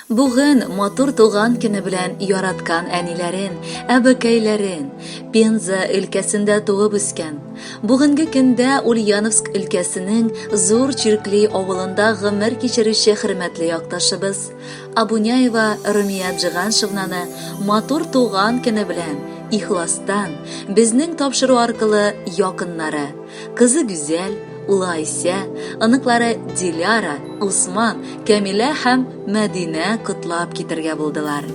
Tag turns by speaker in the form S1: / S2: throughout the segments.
S1: Бүген матур туган көне белән яраткан әниләрен, әбекәйләрен, Пенза өлкәсендә туып үскән, бүгенге көндә Ульяновск өлкәсенең Зур Чиркли авылында гомер кичерүче хөрмәтле якташыбыз Абуняева Румия Джиганшевнаны матур туган көне белән ихластан безнең тапшыру аркылы якыннары, Кызы Гүзәл, улы Айсә, оныклары Диляра, Усман, Кәмилә һәм Мәдинә котлап китергә булдылар.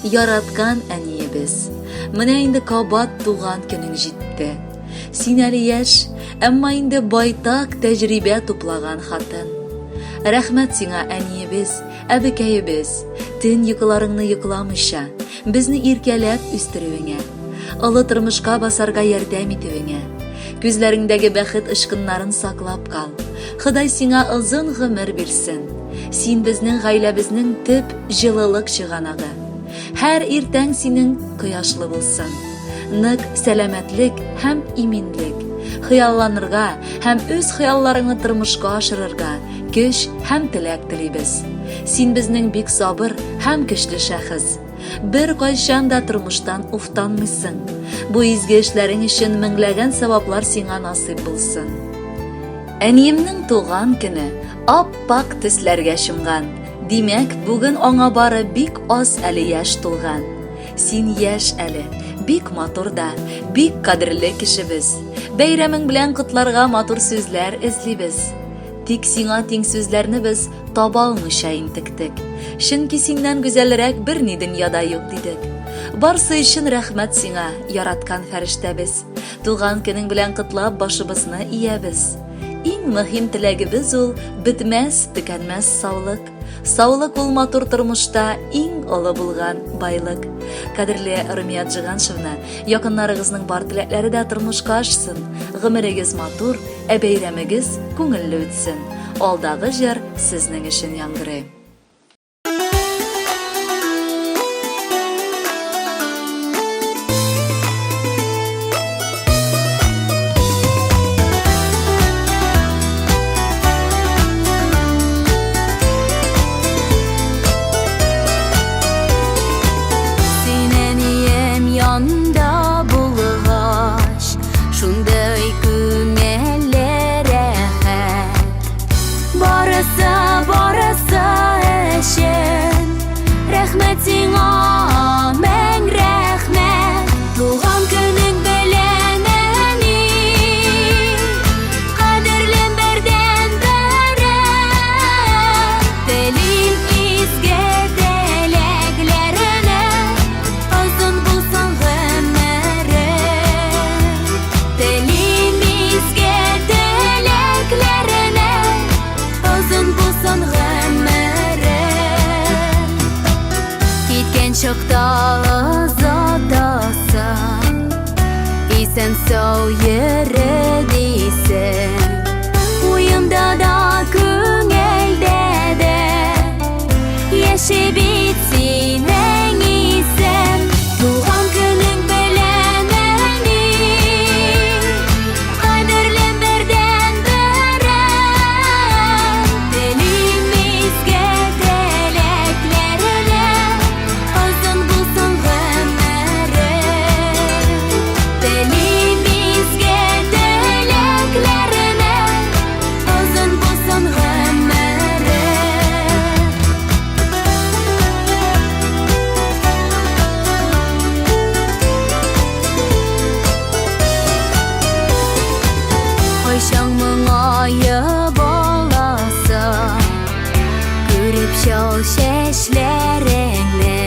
S1: Яраткан әниебез, менә инде кабат туган көнең җитте. Син әле яшь, әмма инде байтак тәҗрибә туплаган хатын. Рәхмәт сиңа, әниебез, әбекәебез, төн йокыларыңны йокламыйча, Безне иркәләп үстерүеңә, олы тормышка басарга ярдәм итүеңә. Күзләреңдәге бәхет очкыннарын саклап кал. Ходай сиңа озын гомер бирсен. Син безнең гаиләбезнең төп җылылык чыганагы. Һәр иртәң синең кояшлы булсын. Нык сәламәтлек һәм иминлек. Хыялланырга һәм үз хыялларыңны тормышка ашырырга көч һәм теләк телибез. Син безнең бик сабыр һәм көчле шәхес. Бер кайчан да тормыштан уфтанмыйсың. Бу изге эшләрең өчен меңләгән саваплар сиңа насыйп булсын. Әниемнең туган көне ап-ак төсләргә чумган. Димәк, бүген аңа бары бик аз әле яшь тулган. Син яшь әле, бик матур да, бик кадерле кешебез. Бәйрәмең белән котларга матур сүзләр эзлибез. Тик сиңа тиң сүзләрне без таба алмыйча интектек. Чөнки синнән гүзәлрәк берни дөньяда юк, дидек. Барсы өчен рәхмәт сиңа, яраткан фәрештәбез. Туган көнең белән котлап башыбызны иябез. Иң мөһим теләгебез ул бетмәс, төкәнмәс саулык. Саулык ул матур тормышта иң олы булган байлык. Кадерле Румия Джиганшевна, якыннарыгызның бар теләкләре дә тормышка ашсын. Гомерегез матур, Ә бәйрәмегез күңелле үтсен. Алдагы җыр сезнең өчен яңгырый.
S2: Син әнием янында булгач, Шундый күңелле рәхәт. Барысы, барысы өчен рәхмәт сиңа, мең рәхмәт. Туган көнең белән, әни, кадерлем бердәнберем. Телим изге теләкләреңә. Озын булсын гомерең. Телим изге теләкләреңә. Озын булсын гомерең. Киткән чакта озатасың, исән-сау йөре дисең. Уемда да, күңелдә дә яши бит синең исем. Туган көнең белән, әни, кадерлем бердәнберем. Телим изге теләкләреңә, озын булсын гомерең. Телим изге теләкләреңә, озын булсын гомерең. Кайчан моңаеп аласың, күреп чал чәчләреңне.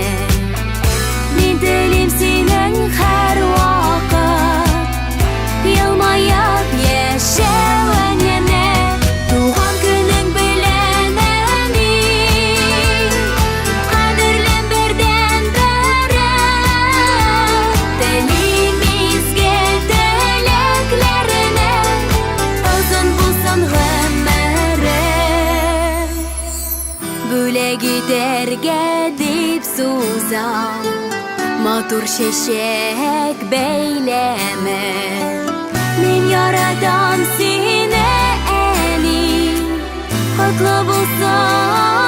S2: Мин телим синең һәрвакыт елмаеп яшәвеңне. Туган көнең белән, әни, кадерлем бердәнберем. Телим изге теләкләреңә, озын булсын гомерең. Бүләк итәргә дип сузам матур чәчәк бәйләме. Мин яратам сине, әни, котлы булсын.